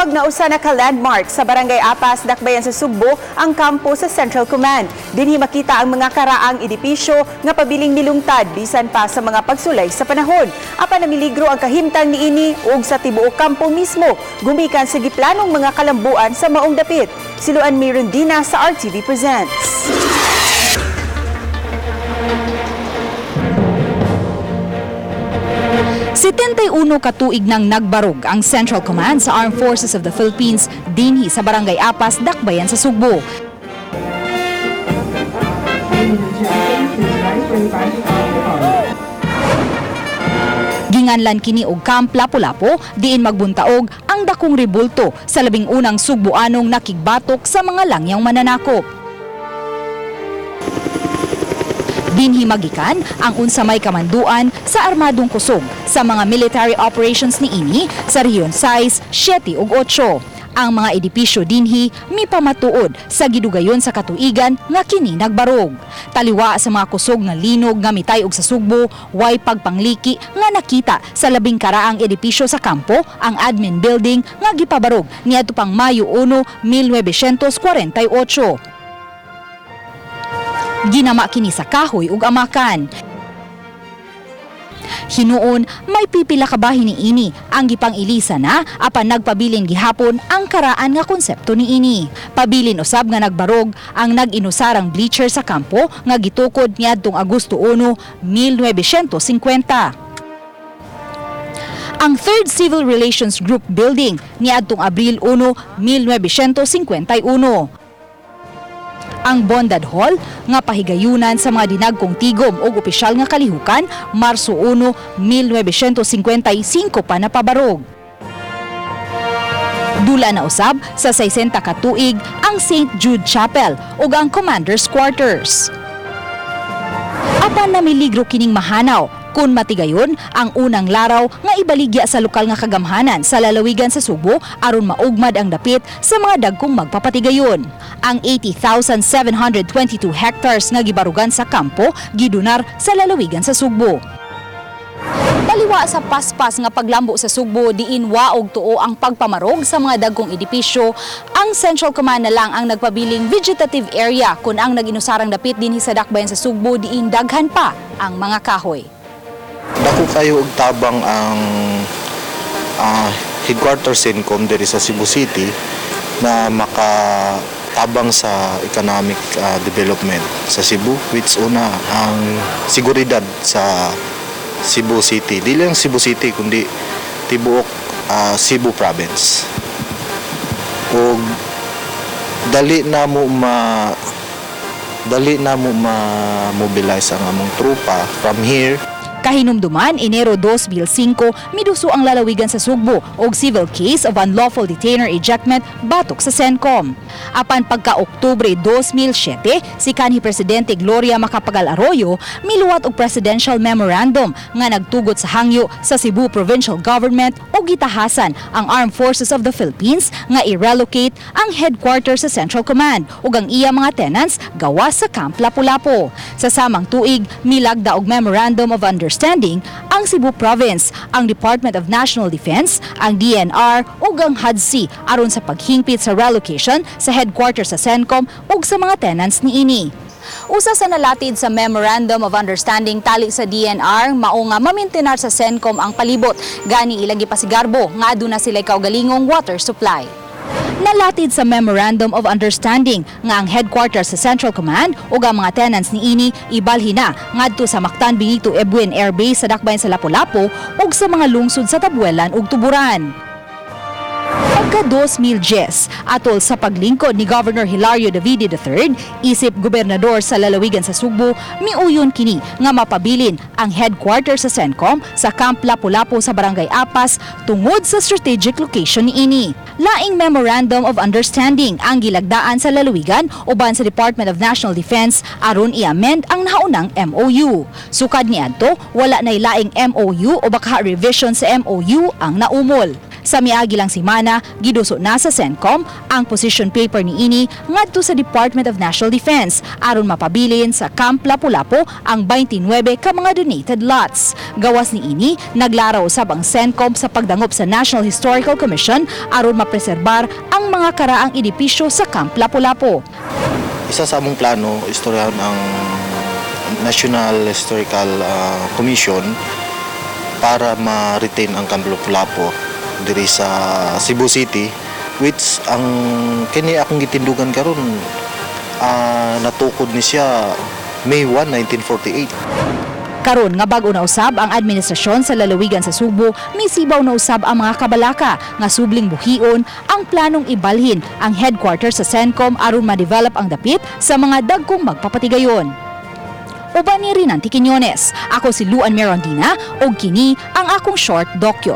Gitawag nga usa na ka landmark sa Barangay Apas, Dakbayan sa Sugbo ang kampo sa Central Command. Dinhi makita ang mga karaang edipisyo nga pabiling nilungtad bisan pa sa mga pagsulay sa panahon. Apan namiligro ang kahimtang niini ug sa tibuok kampo mismo gumikan sa giplanong mga kalambuan sa maong dapit. Si Luan Mirandina sa RTV Presents. 71 ka tuig nang nagbarog ang Central Command sa Armed Forces of the Philippines dinhi sa Barangay Apas, Dakbayan sa Sugbo. Ginganlan kini og Camp Lapu-Lapu diin magbuntaog ang dakong rebulto sa 11 Sugboanong nakigbatok sa mga langyang mananakop. Dinhi magikan ang unsa may kamanduan sa armadong kusog sa mga military operations niini sa Rehiyon 6, 7 ug 8. Ang mga edipisyo dinhi mipamatuod sa gidugayon sa katuigan nga kini nagbarog. Taliwa sa mga kusog nga linog nga mitay og sa Sugbo, way pagpangliki nga nakita sa 10 karaang edipisyo sa kampo, ang admin building nga gipabarog niadto pang Mayo 1, 1948. Ginama kini sa kahoy ug amakan. Hinuon, may pipila ka bahin niini ang gipang-ilisa na apan nagpabilin gihapon ang karaan nga konsepto niini. Pabilin usab nga nagbarog ang nag-inusarang bleacher sa kampo nga gitukod niadtong Agosto 1, 1950. Ang Third Civil Relations Group Building niadtong Abril 1, 1951. Ang Bondad Hall nga pahigayunan sa mga dinagkong tigom og opisyal nga kalihukan, Marso 1, 1955 pa napabarog. Dula na usab sa 60 ka tuig ang St. Jude Chapel ug ang Commander's Quarters. Apan namiligro kining mahanaw kung matigayon ang unang laraw nga ibaligya sa lokal nga kagamhanan sa lalawigan sa Sugbo aron maugmad ang dapit sa mga dagkong magpapatigayon. Ang 80,722 hectares nga gibarugan sa kampo gidunar sa lalawigan sa Sugbo. Baliwa sa paspas nga paglambo sa Sugbo diin waog tuo ang pagpamarog sa mga dagkong edipisyo, ang Central Command na lang ang nagpabiling vegetative area kun ang nag-inusarang dapit dinhi sa Dakbayan sa Sugbo diin daghan pa ang mga kahoy. Dako kayo og tabang ang headquarters CENTCOM diri sa Cebu City na makatabang sa economic development sa Cebu, which una ang seguridad sa Cebu City. Di lang Cebu City kundi tibuok Cebu Province. Og dali na mo ma-mobilize ang among tropa from here. Kahinumduman, Enero 2005, miduso ang lalawigan sa Sugbo og civil case of unlawful detainer ejectment batok sa CENTCOM. Apan pagka-Oktubre 2007, si kanhi Presidente Gloria Macapagal Arroyo miluwat og presidential memorandum nga nagtugot sa hangyo sa Cebu Provincial Government og gitahasan ang Armed Forces of the Philippines nga i-relocate ang headquarters sa Central Command ug ang iya mga tenants gawas sa Camp Lapu-Lapu. Sa samang tuig, milagda og Memorandum of Understanding ang Cebu Province, ang Department of National Defense, ang DNR ug ang HUDCC aron sa paghingpit sa relocation sa headquarters sa CENTCOM ug sa mga tenants niini. Usa sa nalatid sa Memorandum of Understanding tali sa DNR mao nga mamintenar sa CENTCOM ang palibot, gani ilang gipasigarbo nga aduna sila kaugalingong water supply. Nalatid sa Memorandum of Understanding nga ang headquarters sa Central Command ug ang mga tenants niini ibalhin na ngadto sa Mactan Benito Ebuen Air Base sa Dakbayan sa Lapu-Lapu ug sa mga lungsod sa Tabuelan ug Tuburan. Pagka 2010, atol sa paglingkod ni Governor Hilario Davide III, isip gobernador sa lalawigan sa Sugbo, miuyon kini nga mapabilin ang headquarters sa CENTCOM sa Camp Lapu-Lapu sa Barangay Apas tungod sa strategic location niini. Laing Memorandum of Understanding ang gilagdaan sa lalawigan uban sa Department of National Defense aron i-amend ang naunang MOU. Sukad niadto, wala nay laing MOU o baka revision sa MOU ang naumol. Sa miagi lang semana, giduso na sa CENTCOM ang position paper niini ngadto sa Department of National Defense aron mapabilin sa Camp Lapu-Lapu ang 29 ka mga donated lots. Gawas niini, naglaraw usab ang CENTCOM sa pagdangop sa National Historical Commission aron mapreserbar ang mga karaang edipisyo sa Camp Lapu-Lapu. Isa sa among plano, istoryahan ang National Historical Commission para ma-retain ang Camp Lapu-Lapu diri sa Cebu City, which ang kini akong gitindugan karon, natukod ni siya May 1, 1948. Karon nga bag-o na usab ang administrasyon sa lalawigan sa Sugbo, misibaw na usab ang mga kabalaka nga subling buhion ang planong ibalhin ang headquarters sa CENTCOM aron ma-develop ang dapit sa mga dagkong magpapatigayon. Uban ni Rinanti Quiñones, ako si Luan Merondina ug kini ang akong short dokyo.